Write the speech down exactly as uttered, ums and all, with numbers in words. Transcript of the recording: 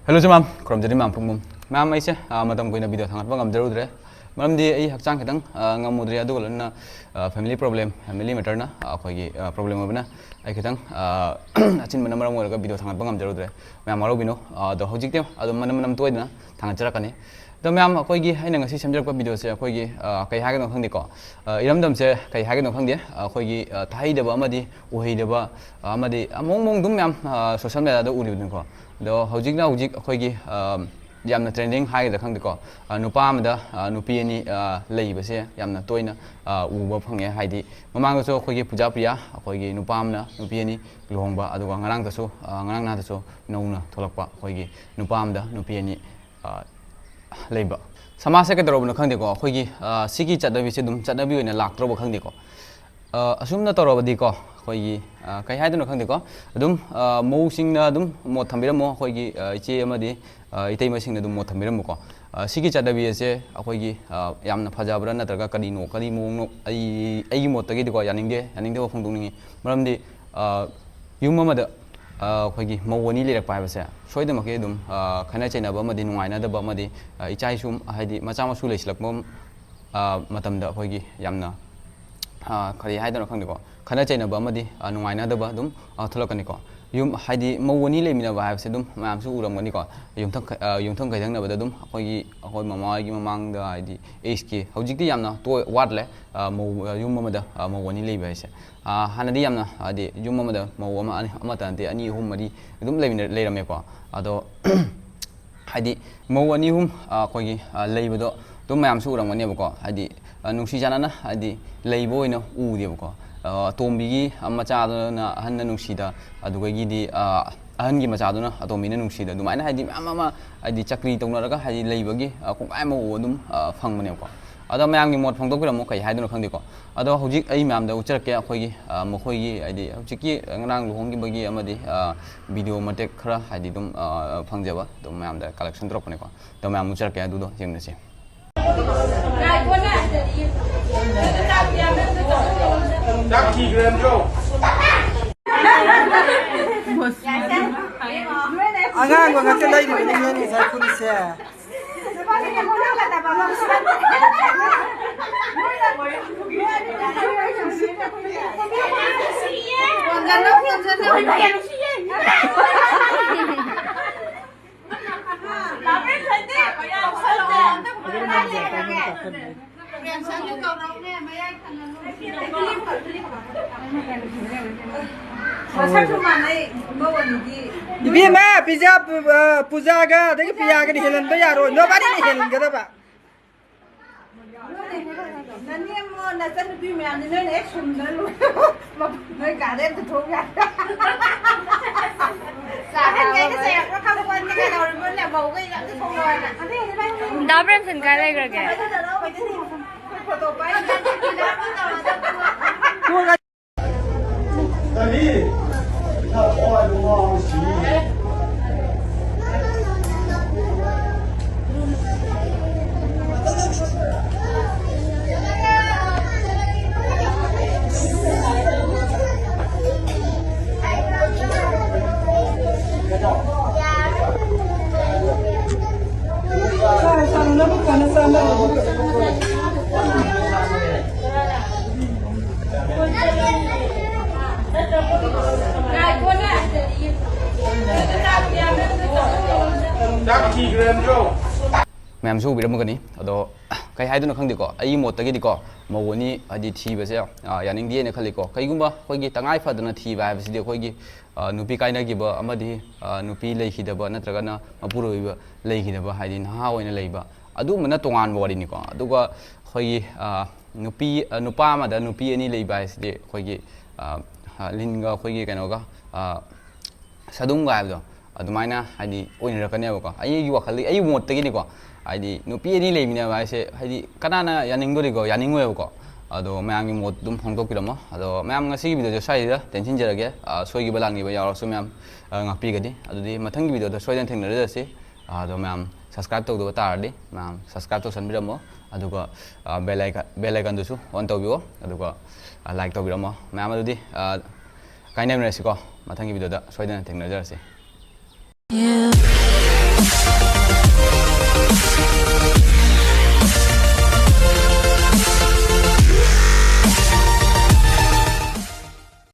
Hello ꯃꯌꯥꯝ, ꯈꯨꯔꯨꯝꯖꯔꯤ ꯃꯌꯥꯝ ꯄꯨꯝꯕ꯫ ꯃꯌꯥꯝ, ꯑꯩꯁꯦ, ꯑ, ꯃꯇꯝ ꯀꯨꯏꯅ video ꯊꯥꯡꯒꯠꯄ ꯉꯝꯖꯔꯨꯗ꯭ꯔꯦ꯫ ꯃꯔꯝꯗꯤ ꯑꯩ ꯍꯛꯆꯥꯡ ꯈꯤꯇꯪ, ꯑ, ꯉꯝꯃꯨꯗ꯭ꯔꯦ, ꯑꯗꯨꯒ ꯂꯣꯏꯅꯅ, ꯑ, family problem, family matterꯅ, ꯑ, ꯑꯩꯈꯣꯏꯒꯤ, ꯑ, problem ꯑꯣꯏꯕꯅ ꯑꯩ ꯈꯤꯇꯪ, ꯑ, ꯑꯆꯤꯟꯕꯅ ꯃꯔꯝ ꯑꯣꯏꯔꯒ video ꯊꯥꯡꯒꯠꯄ ꯉꯝꯖꯔꯨꯗ꯭ꯔꯦ꯫ ꯃꯌꯥꯝ ꯋꯥꯔꯧꯕꯤꯅꯣ꯫ ꯑ, ꯑꯗꯣ ꯍꯧꯖꯤꯛꯇꯤ ꯑꯗꯨꯝ ꯃꯅꯝ ꯃꯅꯝ ꯇꯣꯏꯗꯅ ꯊꯥꯡꯒꯠꯆꯔꯛꯀꯅꯤ꯫ ꯑꯗꯣ ꯃꯌꯥꯝ, ꯑꯩꯈꯣꯏꯒꯤ ꯑꯩꯅ ꯉꯁꯤ ꯁꯦꯝꯖꯔꯛꯄ videoꯁꯦ ꯑꯩꯈꯣꯏꯒꯤ, ꯑ, ꯀꯩ ꯍꯥꯏꯒꯗꯧꯅꯣ ꯈꯪꯗꯦꯀꯣ꯫ ꯑ, ꯏꯔꯝꯗꯝꯁꯦ ꯀꯩ ꯍꯥꯏꯒꯗꯧꯅꯣ ꯈꯪꯗꯦ꯫ ꯑꯩꯈꯣꯏꯒꯤ, ꯑ, ꯊꯥꯍꯩꯗꯕ ꯑꯃꯗꯤ ꯎꯍꯩꯗꯕ, ꯑ, ꯑꯃꯗꯤ, ꯑ, ꯃꯑꯣꯡ ꯃꯑꯣꯡ ꯑꯗꯨꯝ ꯃꯌꯥꯝ, ꯑ, social mediaꯗ ꯎꯔꯤꯕꯅꯤꯀꯣ꯫ ꯑꯗꯣ ꯍꯧꯖꯤꯛꯅ ꯍꯧꯖꯤꯛ ꯑꯩꯈꯣꯏꯒꯤ, ꯑ, ꯌꯥꯝꯅ trending ꯍꯥꯏꯒꯗ꯭ꯔꯥ ꯈꯪꯗꯦꯀꯣ꯫ ꯑ, ꯅꯨꯄꯥ ꯑꯃꯗ, ꯑ, ꯅꯨꯄꯤ ꯑꯅꯤ, ꯑ, ꯂꯩꯕꯁꯦ ꯌꯥꯝꯅ ꯇꯣꯏꯅ, ꯑ, ꯎꯕ ꯐꯪꯉꯦ꯫ ꯍꯥꯏꯗꯤ ꯃꯃꯥꯡꯗꯁꯨ ꯑꯩꯈꯣꯏꯒꯤ ꯄꯨꯖꯥ ꯄ꯭ꯔꯤꯌꯥ, ꯑꯩꯈꯣꯏꯒꯤ ꯅꯨꯄꯥ ꯑꯃꯅ ꯅꯨꯄꯤ ꯑꯅꯤ ꯂꯨꯍꯣꯡꯕ, ꯑꯗꯨꯒ ꯉꯔꯥꯡꯗꯁꯨ, ꯑ, ꯉꯔꯥꯡ ꯅꯍꯥꯟꯗꯁꯨ ꯅꯧꯅ ꯊꯣꯛꯂꯛꯄ ꯑꯩꯈꯣꯏꯒꯤ ꯅꯨꯄꯥ ꯑꯃꯗ ꯅꯨꯄꯤ ꯑꯅꯤ, ꯑ, ꯂꯩꯕ꯫ ꯁꯃꯥꯖꯁꯦ ꯀꯩꯗꯧꯔꯕꯅꯣ ꯈꯪꯗꯦꯀꯣ, ꯑꯩꯈꯣꯏꯒꯤ, ꯑ, ꯁꯤꯒꯤ ꯆꯠꯅꯕꯤꯁꯦ ꯑꯗꯨꯝ ꯆꯠꯅꯕꯤ ꯑꯣꯏꯅ ꯂꯥꯛꯇ꯭ꯔꯕ ꯈꯪꯗꯦꯀꯣ꯫ ꯑ, ꯑꯁꯨꯝꯅ ꯇꯧꯔꯕꯗꯤꯀꯣ, ꯑꯩꯈꯣꯏꯒꯤ, ꯑ, ꯀꯩ ꯍꯥꯏꯗꯣꯏꯅꯣ ꯈꯪꯗꯦꯀꯣ, ꯑꯗꯨꯝ, ꯑ, ꯃꯧꯁꯤꯡꯅ ꯑꯗꯨꯝ ꯃꯣꯠ ꯊꯝꯕꯤꯔꯝꯃꯣ, ꯑꯩꯈꯣꯏꯒꯤ, ꯑ, ꯏꯆꯦ ꯑꯃꯗꯤ, ꯑ, ꯏꯇꯩꯃꯁꯤꯡꯅ ꯑꯗꯨꯝ ꯃꯣꯠ ꯊꯝꯕꯤꯔꯝꯃꯨꯀꯣ꯫ ꯑ, ꯁꯤꯒꯤ ꯆꯠꯅꯕꯤ ꯑꯁꯦ ꯑꯩꯈꯣꯏꯒꯤ, ꯑ, ꯌꯥꯝꯅ ꯐꯖꯕ꯭ꯔꯥ ꯅꯠꯇ꯭ꯔꯒ ꯀꯔꯤꯅꯣ, ꯀꯔꯤ ꯃꯑꯣꯡꯅꯣ, ꯑꯩ, ꯑꯩꯒꯤ ꯃꯣꯠꯇꯒꯤꯗꯤꯀꯣ ꯌꯥꯅꯤꯡꯗꯦ, ꯌꯥꯅꯤꯡꯗꯕ ꯐꯣꯡꯗꯣꯛꯅꯤꯡꯉꯤ꯫ ꯃꯔꯝꯗꯤ, ꯑ, ꯌꯨꯝ ꯑꯃꯗ, ꯑ, ꯑꯩꯈꯣꯏꯒꯤ ꯃꯧ ꯑꯅꯤ ꯂꯩꯔꯛꯄ ꯍꯥꯏꯕꯁꯦ ꯁꯣꯏꯗꯅꯃꯛꯀꯤ ꯑꯗꯨꯝ, ꯑ, ꯈꯠꯅ ꯆꯩꯅꯕ ꯑꯃꯗꯤ ꯅꯨꯡꯉꯥꯏꯅꯗꯕ ꯑꯃꯗꯤ, ꯑ, ꯏꯆꯥ ꯏꯁꯨ ꯍꯥꯏꯗꯤ ꯃꯆꯥ ꯃꯁꯨ ꯂꯩꯁꯤꯜꯂꯛꯄ, ꯑ, ꯃꯇꯝꯗ ꯑꯩꯈꯣꯏꯒꯤ ꯌꯥꯝꯅ, ꯑ, ꯀꯔꯤ ꯍꯥꯏꯗꯣꯏꯅꯣ ꯈꯪꯗꯦꯀꯣ, ꯈꯠꯅ ꯆꯩꯅꯕ ꯑꯃꯗꯤ, ꯑ, ꯅꯨꯡꯉꯥꯏꯅꯗꯕ ꯑꯗꯨꯝ, ꯑ, ꯊꯣꯛꯂꯛꯀꯅꯤꯀꯣ꯫ ꯌꯨꯝ ꯍꯥꯏꯗꯤ ꯃꯧ ꯑꯅꯤ ꯂꯩꯃꯤꯟꯅꯕ ꯍꯥꯏꯕꯁꯦ ꯑꯗꯨꯝ ꯃꯌꯥꯝꯁꯨ ꯎꯔꯝꯒꯅꯤꯀꯣ꯫ ꯌꯨꯝꯊꯪ-, ꯑ, ꯌꯨꯝꯊꯪ ꯀꯩꯊꯪꯅꯕꯗ ꯑꯗꯨꯝ ꯑꯩꯈꯣꯏꯒꯤ, ꯑꯩꯈꯣꯏ ꯃꯃꯥ ꯍꯣꯏꯒꯤ ꯃꯃꯥꯡꯗ ꯍꯥꯏꯗꯤ age ꯀꯤ ꯍꯧꯖꯤꯛꯇꯤ ꯌꯥꯝꯅ ꯇꯣꯏ-, ꯋꯥꯠꯂꯦ꯫ ꯑ, ꯃꯧ, ꯑ, ꯌꯨꯝ ꯑꯃꯗ, ꯑ, ꯃꯧ ꯑꯅꯤ ꯂꯩꯕ ꯍꯥꯏꯁꯦ꯫ ꯑ, ꯍꯥꯟꯅꯗꯤ ꯌꯥꯝꯅ ꯍꯥꯏꯗꯤ ꯌꯨꯝ ꯑꯃꯗ ꯃꯧ ꯑꯃ, ꯑꯅꯤ, ꯑꯃꯠꯇ ꯅꯠꯇꯦ, ꯑꯅꯤ, ꯑꯍꯨꯝ, ꯃꯔꯤ ꯑꯗꯨꯝ ꯂꯩꯃꯤꯟꯅ-, ꯂꯩꯔꯝꯃꯦꯀꯣ꯫ ꯑꯗꯣ ꯍꯥꯏꯗꯤ ꯃꯧ ꯑꯅꯤ ꯑꯍꯨꯝ, ꯑ, ꯑꯩꯈꯣꯏꯒꯤ, ꯑ, ꯂꯩꯕꯗꯣ ꯑꯗꯨꯝ ꯃꯌꯥꯝꯁꯨ ꯎꯔꯝꯒꯅꯦꯕꯀꯣ꯫ ꯍꯥꯏꯗꯤ, ꯑ, ꯅꯨꯡꯁꯤ ꯆꯥꯟꯅꯅ ꯍꯥꯏꯗꯤ ꯂꯩꯕ ꯑꯣꯏꯅ ꯎꯗꯦꯕꯀꯣ꯫ ꯑ, ꯑꯇꯣꯝꯕꯤꯒꯤ, ꯑ, ꯃꯆꯥꯗꯨꯅ ꯑꯍꯟꯅ ꯅꯨꯡꯁꯤꯗ, ꯑꯗꯨꯗꯒꯤꯗꯤ, ꯑ, ꯑꯍꯟꯒꯤ ꯃꯆꯥꯗꯨꯅ ꯑꯇꯣꯝꯕꯤꯅ ꯅꯨꯡꯁꯤꯗ, ꯑꯗꯨꯃꯥꯏꯅ ꯍꯥꯏꯗꯤ ꯃꯌꯥꯝ ꯑꯃ ꯍꯥꯏꯗꯤ ꯆꯀ꯭ꯔꯤ ꯇꯧꯅꯔꯒ ꯍꯥꯏꯗꯤ ꯂꯩꯕꯒꯤ, ꯑ, ꯀꯣꯡꯒꯥꯏ ꯑꯃ ꯎ ꯑꯗꯨꯝ, ꯑ, ꯐꯪꯕꯅꯦꯕꯀꯣ꯫ ꯑꯗꯣ ꯃꯌꯥꯝꯒꯤ ꯃꯣꯠ ꯐꯣꯡꯗꯣꯛꯄꯤꯔꯝꯃꯣ, ꯀꯩ ꯍꯥꯏꯗꯣꯏꯅꯣ ꯈꯪꯗꯦꯀꯣ꯫ ꯑꯗꯣ ꯍꯧꯖꯤꯛ ꯑꯩ ꯃꯌꯥꯝꯗ ꯎꯠꯆꯔꯛꯀꯦ ꯑꯩꯈꯣꯏꯒꯤ, ꯑ, ꯃꯈꯣꯏꯒꯤ ꯍꯥꯏꯗꯤ ꯍꯧꯖꯤꯛꯀꯤ ꯉꯔꯥꯡ ꯂꯨꯍꯣꯡꯈꯤꯕꯒꯤ ꯑꯃꯗꯤ, ꯑ, video ꯃꯇꯦꯛ ꯈꯔ ꯍꯥꯏꯗꯤ ꯑꯗꯨꯝ, ꯑ, ꯐꯪꯖꯕ ꯑꯗꯨꯝ ꯃꯌꯥꯝꯗ collection ꯇꯧꯔꯛꯄꯅꯦꯀꯣ꯫ ꯑꯗꯣ ꯃꯌꯥꯝ ꯎꯠꯆꯔꯛꯀꯦ, ꯑꯗꯨꯗꯣ ꯌꯦꯡꯃꯤꯟꯅꯁꯤ꯫ ꯆꯥꯛ ꯊꯤꯈ꯭ꯔꯦ ꯅꯠꯇ꯭ꯔꯣ? ꯑꯉꯥꯡ ꯉꯥꯛꯇ ꯂꯩꯔꯤꯕꯅꯤꯅꯦ ꯉꯁꯥꯏ ꯐꯨꯔꯤꯠꯁꯦ꯫ ꯃꯁꯛꯁꯨ ꯃꯥꯟꯅꯩ, ꯃꯧ ꯑꯅꯤꯗꯤ꯫ ꯏꯕꯦꯝꯃ, ꯄꯤꯖꯥ, ꯄꯨ-, ꯑ, ꯄꯨꯖꯥꯒ ꯑꯗꯒꯤ ꯄꯤꯌꯥꯒꯗꯤ ꯍꯦꯜꯍꯟꯕ ꯌꯥꯔꯣꯏ, ꯅꯕꯥꯅꯤꯅ ꯍꯦꯜꯍꯟꯒꯗꯕ꯫ ꯅꯅꯦꯝꯃꯣ, ꯅꯆꯟꯅꯨꯄꯤ ꯃꯌꯥꯝꯗꯤ ꯅꯣꯏꯅ ꯍꯦꯛ ꯁꯨꯝꯗꯅ ꯂꯣꯏ꯫ ꯅꯣꯏ ꯀꯥꯗꯩ ꯑꯝꯇ ꯊꯣꯛ ꯌꯥꯗ꯭ꯔꯥ? ꯑꯍꯟꯈꯩꯅ ꯆꯩꯔꯛꯄ꯭ꯔꯥ ꯈꯪꯄꯣꯟꯇꯦ, ꯀꯩꯗꯧꯔꯤꯕꯅꯣ ꯃꯧꯈꯩꯅ ꯑꯝꯇ ꯊꯣꯛꯂꯛꯑꯣꯅ꯫ ꯗꯥ ꯄ꯭ꯔꯦꯝꯆꯟ ꯀꯥꯏ ꯂꯩꯈ꯭ꯔꯒꯦ? ꯑꯩꯈꯣꯏ ꯐꯣꯇꯣ ꯄꯥꯏ꯫ ꯆꯥꯛ ꯊꯤꯈ꯭ꯔꯦ ꯅꯠꯇ꯭ꯔꯣ? ꯃꯌꯥꯝꯁꯨ ꯎꯕꯤꯔꯝꯃꯒꯅꯤ꯫ ꯑꯗꯣ ꯀꯩ ꯍꯥꯏꯗꯣꯏꯅꯣ ꯈꯪꯗꯦꯀꯣ, ꯑꯩꯒꯤ ꯃꯣꯠꯇꯒꯤꯗꯤꯀꯣ, ꯃꯧ ꯑꯅꯤ ꯍꯥꯏꯗꯤ ꯊꯤꯕꯁꯦ, ꯑ, ꯌꯥꯅꯤꯡꯗꯦꯅ ꯈꯜꯂꯤꯀꯣ꯫ ꯀꯩꯒꯨꯝꯕ ꯑꯩꯈꯣꯏꯒꯤ ꯇꯉꯥꯏ ꯐꯗꯅ ꯊꯤꯕ ꯍꯥꯏꯕꯁꯤꯗꯤ ꯑꯩꯈꯣꯏꯒꯤ, ꯑ, ꯅꯨꯄꯤ ꯀꯥꯏꯅꯈꯤꯕ ꯑꯃꯗꯤ, ꯑ, ꯅꯨꯄꯤ ꯂꯩꯈꯤꯗꯕ ꯅꯠꯇ꯭ꯔꯒꯅ ꯃꯄꯨꯔꯣꯏꯕ ꯂꯩꯈꯤꯗꯕ, ꯍꯥꯏꯗꯤ ꯅꯍꯥ ꯑꯣꯏꯅ ꯂꯩꯕ, ꯑꯗꯨꯒꯨꯝꯕꯅ ꯇꯣꯉꯥꯟꯕ ꯋꯥꯔꯤꯅꯤꯀꯣ꯫ ꯑꯗꯨꯒ ꯑꯩꯈꯣꯏꯒꯤ, ꯑ, ꯅꯨꯄꯤ, ꯑ, ꯅꯨꯄꯥ ꯑꯃꯗ ꯅꯨꯄꯤ ꯑꯅꯤ ꯂꯩꯕ ꯍꯥꯏꯁꯤꯗꯤ ꯑꯩꯈꯣꯏꯒꯤ, ꯑ, ꯑ, ꯂꯤꯟꯒ ꯑꯩꯈꯣꯏꯒꯤ ꯀꯩꯅꯣꯒ, ꯑ, ꯁꯥꯗꯨꯡꯒ ꯍꯥꯏꯕꯗꯣ ꯑꯗꯨꯃꯥꯏꯅ ꯍꯥꯏꯗꯤ ꯑꯣꯏꯅꯔꯛꯀꯅꯦꯕꯀꯣ꯫ ꯑꯩꯒꯤ ꯋꯥꯈꯜꯗ, ꯑꯩꯒꯤ ꯃꯣꯠꯇꯒꯤꯅꯤꯀꯣ, ꯍꯥꯏꯗꯤ ꯅꯨꯄꯤ ꯑꯅꯤ ꯂꯩꯃꯤꯟꯅꯕ ꯍꯥꯏꯁꯦ ꯍꯥꯏꯗꯤ ꯀꯅꯥꯅ ꯌꯥꯅꯤꯡꯗꯣꯔꯤꯀꯣ? ꯌꯥꯅꯤꯡꯉꯣꯏꯕꯀꯣ꯫ ꯑꯗꯣ ꯃꯌꯥꯝꯒꯤ ꯃꯣꯠ ꯑꯗꯨꯝ ꯐꯣꯡꯗꯣꯛꯄꯤꯔꯝꯃꯣ꯫ ꯑꯗꯣ ꯃꯌꯥꯝ ꯉꯁꯤꯒꯤ ꯚꯤꯗꯤꯑꯣꯁꯦ ꯁ꯭ꯋꯥꯏꯁꯤꯗ ꯇꯦꯟꯁꯤꯟꯖꯔꯒꯦ꯫ ꯑ, ꯁꯣꯏꯈꯤꯕ ꯂꯥꯟꯈꯤꯕ ꯌꯥꯎꯔꯁꯨ ꯃꯌꯥꯝ, ꯑ, ꯉꯥꯛꯄꯤꯒꯅꯤ꯫ ꯑꯗꯨꯗꯤ ꯃꯊꯪꯒꯤ ꯚꯤꯗꯤꯑꯣꯗ ꯁꯣꯏꯗꯅ ꯊꯦꯡꯅꯔꯁꯤ꯫ ꯑ, ꯑꯗꯣ ꯃꯌꯥꯝ subscribe ꯇꯧꯗꯕ ꯇꯥꯔꯗꯤ ꯃꯌꯥꯝ subscribe ꯇꯧꯁꯟꯕꯤꯔꯝꯃꯣ꯫ ꯑꯗꯨꯒ, ꯑ, bell icon, bell iconꯗꯨꯁꯨ on ꯇꯧꯕꯤꯌꯣ꯫ ꯑꯗꯨꯒ, ꯑ, like ꯇꯧꯕꯤꯔꯝꯃꯣ꯫ ꯃꯌꯥꯝ ꯑꯗꯨꯗꯤ, ꯑ, ꯀꯥꯏꯅꯃꯤꯟꯅꯔꯁꯤꯀꯣ꯫ ꯃꯊꯪꯒꯤ ꯚꯤꯗꯤꯑꯣꯗ ꯁꯣꯏꯗꯅ ꯊꯦꯡꯅꯖꯔꯁꯤ꯫ you.